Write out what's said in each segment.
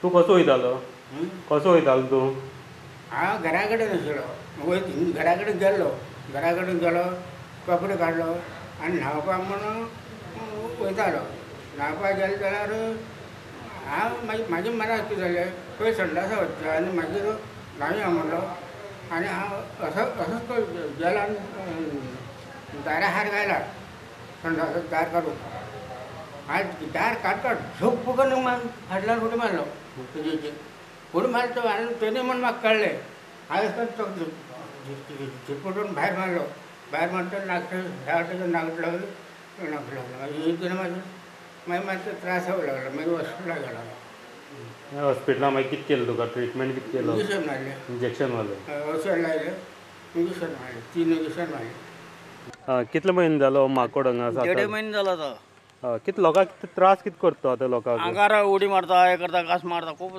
तूं कसो वयतालो? कसो वयतालो तूं? हांव घरा कडेन आसलो, घरा कडेन गेल्लो, घरा कडेन गेलो, कपडे काडलो आनी न्हांवपाक म्हणून वयतालो. न्हांवपाक गेलो जाल्यार हांव मागीर म्हाज्या मनाक कितें जालें, पयलीं संडासा वचचें आनी मागीर न्हांवया म्हणलो आनी हांव असो असोच गेलो आनी दारा हार घायला संडासाक दार काडून, आनी दार काडटा झोप करून फाटल्यान उडी मारलो तेजेचेर. उडी मारलो आनी तेणी म्हण म्हाका कळ्ळें. हांवें तो झिरपटून भायर मारलो. भायर मारता नाकट ह्या वाटेन नाकट लागलो, नाकट लागलो. मागीर एक मागीर मागीर मातसो त्रास जावंक लागलो. मागीर हॉस्पिटलाक गेलो. हॉस्पिटलान मागीर कितें केलें तुका? ट्रिटमेंट कितें केलो? इंजेक्शन मारलें. इंजेक्शन मारलें? औषध लायलें, इंजेक्शन मारलें, 3 इंजेक्शन मारलें. कितले म्हयने जालो माकोड हांगा आसा? 1.5 म्हयने जालो आतां. कितें लोकांक त्रास कितें करता आतां लोकांक? आंगार उडी मारता, हें करता, घांस मारता खूब.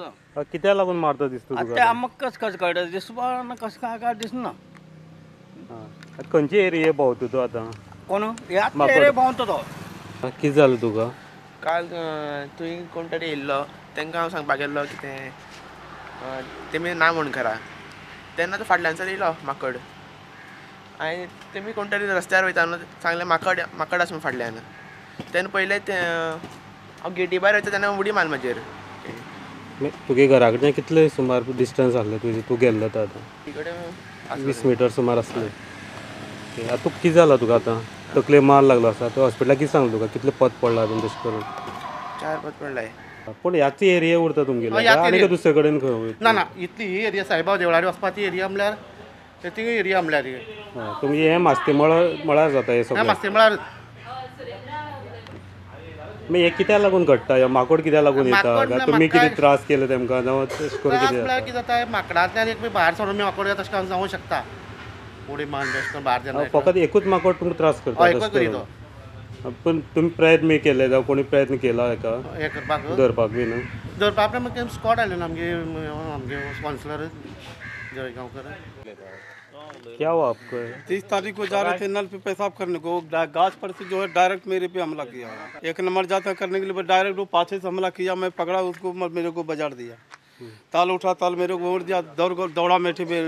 कित्याक लागून मारता दिसता तुका? ते आमकां कस कस कळटा दिसपा कशें काय काय दिसना. खंयचे एरिये भोंवता तूं आतां? कोण ह्याच एरिये भोंवता तो. कितें जालें तुका? काल तुवें कोण तरी येयल्लो तांकां हांव सांगपाक गेल्लो कितें तेमी ना म्हूण खरा. तेन्ना तो फाटल्यान येयलो माकड आनी तेमी कोण तरी रस्त्यार वयता न्हू सांगलें माकड माकड आसा म्हूण फाटल्यान. तेन्ना पयलें तें हांव गेटी भायर वयता तेन्ना उडी मार म्हाजेर. तुगे घरा कडच्यान कितले सुमार डिस्टन्स आसलें तुजें तूं गेल्लो तो आतां? 20 मिटर सुमार आसलें. आतां तुका कितें जालां तुका आतां? तकले मार लागलो आसा, तो हॉस्पिटलाक कितें सांगलें तुका? कितले पद पडला बीन तशें करून? 4 पद पडलाय. पूण ह्याच एरिया उरता तुमगेले आनी दुसरे कडेन खंय? ना ना, इतली ही एरिया साईबाबा देवळारी वचपाची एरिया म्हणल्यार ती एरिया म्हणल्यार तुमगे हें मास्ती मळार जाता हें सगळें? मास्ती मळार. मागीर हें कित्याक लागून घडटा? ह्यो माकोड कित्याक लागून येता? तुमी कितें त्रास केले तेमकां जावं तशें करून कितें जाता? कितें जाता माकडांतल्यान एक भायर सरून माकोड येता तशें जावूंक शकता. उडी मारून भायर जेन्ना फकत एकूच माकोड तुमकां त्रास करता? एकूच करीत. पूण तुमी प्रयत्न केले जावं कोणी प्रयत्न केला हेका हें करपाक धरपाक बीन? धरपाक मागीर स्कॉड आयले ना आमगे आमगे स्पॉन्सर जय गांवकर. क्या हुआ आपको? 30 तारीख को जा रहे थे नल पे पेशाब करने को, गाछ पर से जो है डायरेक्ट मेरे पे हमला किया. 1 नंबर जाता करने के लिए डायरेक्ट वो पाछे से हमला किया, मैं पकड़ा उसको, मेरे को बजार दिया. ताल उठा, ताल मेरे को ओढ़ दिया, दौड़ दौड़ा मेठे पे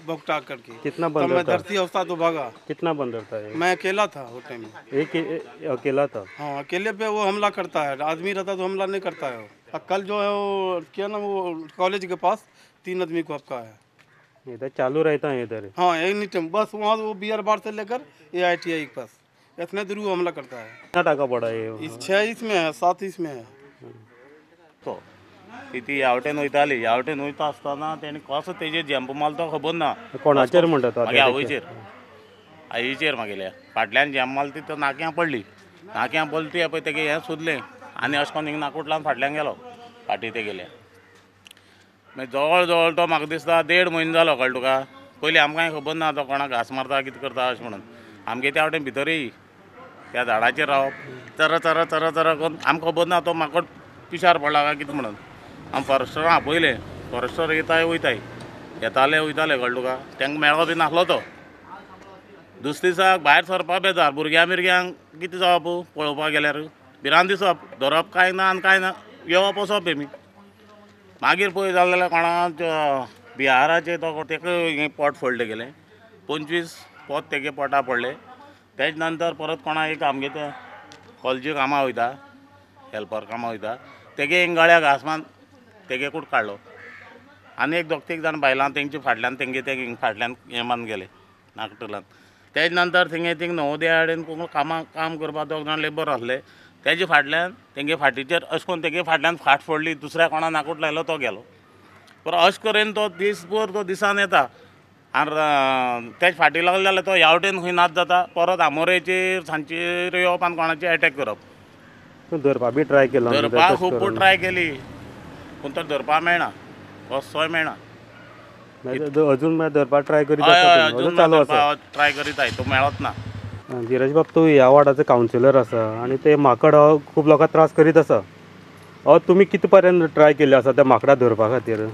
भुगटा करके. कितना बंदर मैं धरती अवस्था तो भागा. कितना बंदर था? मैं अकेला था वो टाइम में. एक अकेला था? हाँ, अकेले पे वो हमला करता है. आदमी रहता तो हमला नहीं करता है वो. कल जो है वो क्या ना वो कॉलेज के पास 3 आदमी को हपका है. इधर चालू रहता है इधर? हाँ, एनी टाइम बस वहाँ वो बियर बार से लेकर ये ITI के पास इतने दूर वो हमला करता है. कितना टाका पड़ा है? इस 6 इसमें है, 7 इसमें है. तो ती ह्या वटेन वयताली, ह्या वटेन वयता आसतना तेणी कसो तेजेर जंप मारलो तो खबर ना. कोणाचेर म्हणटा तो? मागीर आवयचेर, आईचेर मागेल्या फाटल्यान जंप मारली ती तो नाक्यां पडली. नाक्यां पडली ती पळय तेगे हें सोदलें आनी अशें करून हिंगा नाकूट लावन फाटल्यान गेलो फाटीं तेगेल्या. मागीर जवळ जवळ तो म्हाका दिसता 1.5 म्हयनो जालो. कळ्ळें तुका? पयलीं आमकांय खबर ना तो कोणाक घांस मारता कितें करता अशें म्हणून. आमगे त्या वटेन भितरय त्या झाडाचेर रावप चर चर चर चर करून आमकां खबर ना तो माकोड पिशार पडला काय कितें म्हणून. आमी फॉरेस्टरां आपयलें, फॉरेस्टर येताय वयताय, येताले वयताले. कळ्ळें तुका? तांकां मेळो बी नासलो तो. दुसरे दिसाक भायर सरपा बेजार, भुरग्यां बिरग्यांक कितें जावप पळोवपाक गेल्यार भिरांत दिसप, धरप कांय ना आनी कांय ना, येवप वचप तेमी. मागीर पळय जालें जाल्यार कोणाक बिहाराचे तो तेका हें पोट फोडलें गेलें, 25 पोत तेगे पोटा पडले. तेज नंतर परत कोणा एक आमगे ते कॉलेजी कामां वयता, हेल्पर कामां वयता, तेगे एक गळ्या घांस मारून तेगे कूट काडलो. आनी एक 2-3 जाण बायलां तेंचे फाटल्यान तेंगे ते फाटल्यान हें मारून गेले नागटलान. तेज नंतर थिंगे थिंग नवोदया कडेन कोण कामां काम करपाक 2 जाण लेबर आसले, तेजे फाटल्यान तेंगे फाटीचेर अशें करून तेगे फाटल्यान फाट फोडली, दुसऱ्या कोणा नाकूट लायलो तो गेलो. पर अशें करून तो दीसभर तो दिसान येता आनी तेज फाटी लागले जाल्यार तो ह्या वटेन खंय नाच जाता, परत आमोरेचेर सांजचेर येवप आनी कोणाचेर एटॅक करप. धरपा बी ट्राय केलो? धरपाक खूब ट्राय केली पूण तो धरपाक मेळना, कसोय मेळना. अजून धरपाक ट्राय करीत आसा? ट्राय करीत आहे, तो मेळत ना. धीरज बाब, तूं ह्या वॉर्डाचो कावन्सिलर आसा आनी ते माकड खूब लोकांक त्रास करीत आसा. तुमी कितें पर्यंत ट्राय केल्ले आसा त्या माकडाक धरपा खातीर?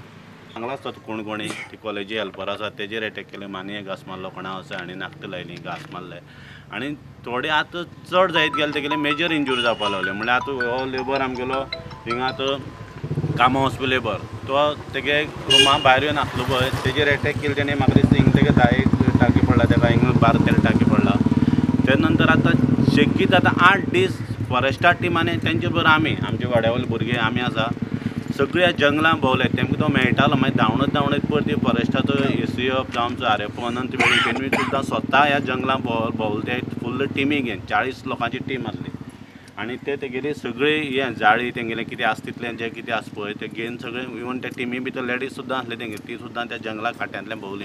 सांगलां आसता कोण कोणी ती कॉलेजी हेल्पर आसा तेजेर एटॅक केले, मानये घांस मारलो कोणा आसा आनी नाकट लायली घांस मारले आनी थोडे आतां चड जायत गेले तेगेले मेजर इंजुरी जावपाक लागले. म्हणल्यार आतां हो लेबर आमगेलो हिंगा आतां कामां वचपी लेबर तो तेगे रुमा भायर येवन आसलो पळय तेजेर एटॅक केले तेणे म्हाका दिसता हिंग तेगे 10 टाके पडला तेका हिंग 12-13 टाके पडला. त्या नंतर आतां शेगीत आतां 8 दीस फॉरेस्टा टीम आनी तेंचे बरोबर आमी आमचे वाड्या वयले भुरगे आमी आसा सगळ्या जंगलां भोंवले तेमकां तो मेळटालो. मागीर धांवणत धांवणत पळय ती फॉरेस्टाचो ACF जावं आमचो RFO अनंत वेळीप तेणी सुद्दां स्वता ह्या जंगलां भोंवले ते फुल्ल टिमी घेवन 40 लोकांची टीम आसली आनी ते तेगेली सगळी हें जाळी तेंगेलें कितें आसा तितलें जें कितें आसा पळय तें घेवन सगळें इवन त्या टिमी भितर लेडीज सुद्दां आसले तेंगे ती सुद्दां त्या जंगला काट्यांतल्यान भोंवली.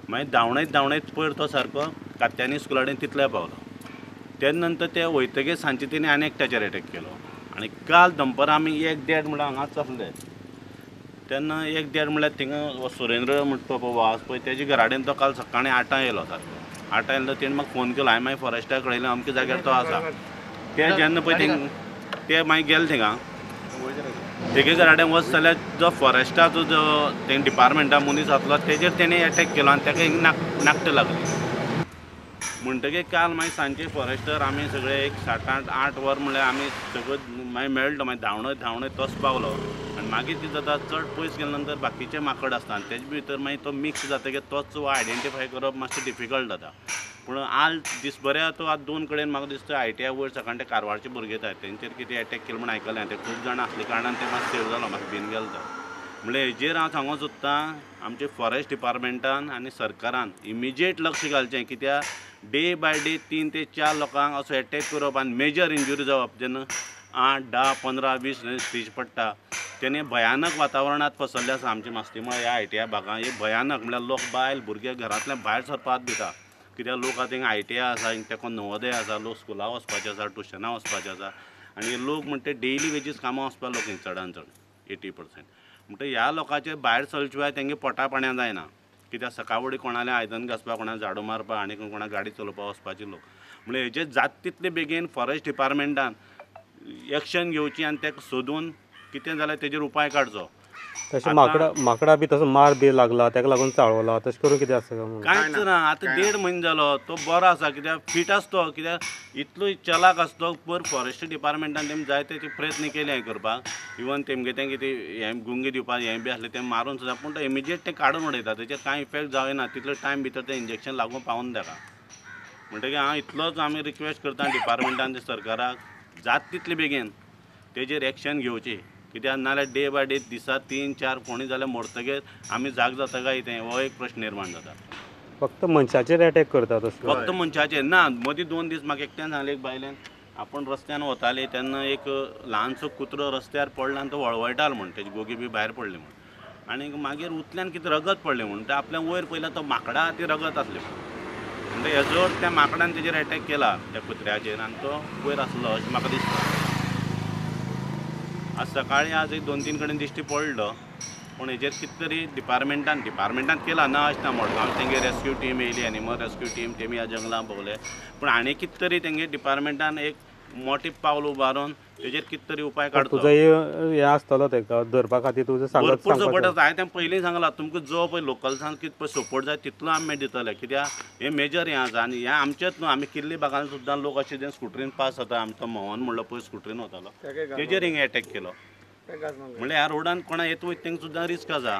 मागीर धांवणयत धांवणयत पयर तो सारको कात्यानी स्कुला कडेन तितले पावलो. त्या नंतर ते वयतगीर सांजचे तेणी आनी एकट्याचेर एटॅक केलो आनी काल दनपारां आमी 1-1.5 म्हळ्यार हांगाच आसले तेन्ना 1-1.5 म्हळ्यार थिंगा सुरेंद्र म्हणटा तो पळय आसा पळय तेजे घरा कडेन तो काल सकाळीं 8 येयलो सारको 8 येयलो तेणें म्हाका फोन केलो हांवें मागीर फॉरेस्टाक कळयलें अमक्या जाग्यार तो आसा. ते जेन्ना पळय ते मागीर गेले थिंगा तेगे घरा कडेन वच जाल्यार जो फॉरेस्टाचो जो तें डिपार्टमेंटा मनीस आसलो तेजेर तेणें एटॅक केलो आनी तेका हिंग नाकटां लागली. म्हणटकीर काल मागीर सांजचे फॉरेस्टर आमी सगळे एक 7-8 वर म्हणल्यार आमी सगळो मागीर मेळ्ळो. मागीर धांवणत धांवणत तोच पावलो आनी मागीर कितें जाता चड पयस गेल्या नंतर बाकीचे माकड आसता आनी तेजे भितर मागीर तो मिक्स जातकीर तोच आयडेंटिफाय करप मातशें डिफिकल्ट जाता. पूण आज दिसभऱ्या तो आज 2 कडेन म्हाका दिसता ITI वयर सकाळीं ते कारवारचे भुरगे येतात तेंचेर कितें एटॅक केलो म्हूण आयकलें ते खूब जाणां आसले कारणान ते मातशें सेव जालो म्हाका भिन गेलो तो. म्हणल्यार हेजेर हांव सांगूंक सोदतां आमचे फॉरेस्ट डिपार्टमेंटान आनी सरकारान इमिजिएट लक्ष घालचें कित्याक डे बाय डे 3 ते 4 लोकांक असो एटॅक करप आनी मेजर इंजुरी जावप जेन्ना 8, 10, 15, 20 स्टीच पडटा तेणे भयानक वातावरणांत फसल्लें आसा आमचे मास्तीमळ ह्या ITI भागांत. हे भयानक म्हणल्यार लोक बायल भुरगे घरांतल्यान भायर सरपाक दिता कित्याक लोक आतां हिंगा ITI आसा हिंगा तेका नवोदय आसा लोक स्कुलां वचपाचे आसा ट्युशनां वचपाचे आसा आनी लोक म्हणटा डेली वेजीस कामां वचपा लोक हिंगा चडान चड 80%. म्हणटा ह्या लोकांचे भायर सरले शिवाय तेंगे पोटा पाण्या जायना कित्याक सकाळ कोणालें आयदन घासपाक कोणाक झाडू मारपाक आनी कोणाक गाडी चलोवपाक वचपाचे लोक. म्हणल्यार हेजेर जाता तितले बेगीन फॉरेस्ट डिपार्टमेंटान एक्शन घेवची आनी ताका सोदून कितें जाल्यार तेजेर उपाय काडचो. तशें माकडां बी तसो मार बी लागला ताका लागून चाळवला तशें करून कितें आसा कांयच ना. आतां 1.5 म्हयने जालो तो बरो आसा कित्याक फिट आसतो कित्याक इतलो चलाक आसतो पर फॉरेस्ट डिपार्टमेंटान तेमी जायते ते प्रयत्न केले हें करपाक इवन तेमगे तें कितें हें गुंगी दिवपाक हें बी आसलें तें मारून सुद्दां पूण तो इमिजिएट तें काडून उडयता तेचेर कांय इफेक्ट जायना तितलो टायम भितर तें इंजेक्शन लागून पावून ताका. म्हणटकीर हांव इतलोच आमी रिक्वेस्ट करता डिपार्टमेंटान सरकाराक जाता तितले बेगीन तेजेर एक्शन घेवची कित्याक नाल्यार डे बाय डे दिसा 3-4 कोणी जाल्यार मरतगीर आमी जाग जाता काय तें हो एक प्रश्न निर्माण जाता. फक्त मनशाचेर एटॅक करता तसो फक्त मनशाचेर ना. मदीं 2 दीस म्हाका एकट्यान सांगलें एक बायलेन आपूण रस्त्यान वताली तेन्ना एक ल्हानसो कुत्रो रस्त्यार पडला आनी तो वळवळटालो म्हूण तेजी गोगी बी भायर पडली म्हूण आनी मागीर उतल्यान कितें रगत पडलें म्हूण तें आपल्या वयर पयल्यार तो माकडा ती रगत आसलें म्हणटा हेजो अर्थ त्या माकडान तेजेर एटॅक केला त्या कुत्र्याचेर आनी तो वयर आसलो अशें म्हाका दिसता. आज सकाळीं आज एक 2-3 कडेन दिश्टी पडलो पूण हेजेर कितें तरी डिपार्टमेंटान केला ना अशें ना. मडगांव तेंगे रेस्क्यू टीम येयली एनिमल रेस्क्यू टीम तेमी ह्या जंगलां भोंवले पूण आनी कितें तरी तेंगे डिपार्टमेंटान एक मोटें पावल उबारून तेजेर कितें तरी उपाय काडचो. तुजो हें आसतलो तेका धरपा खातीर तुजो सांगत भरपूर सपोर्ट आसा. हांवें तें पयलीं सांगलां तुमकां जो पळय लोकल्सान कितें पळय सपोर्ट जाय तितलो आमी दितले कित्याक हें मेजर हें आसा आनी हें आमचेंच न्हू आमी किल्ली भागान सुद्दां लोक अशे जे स्कुटरीन पास जाता आमचो मोहन म्हणलो पळय स्कुटरीन वतालो तेजेर हिंगा एटॅक केलो म्हणल्यार ह्या रोडान कोणा येत वयता तेंका सुद्दां रिस्क आसा.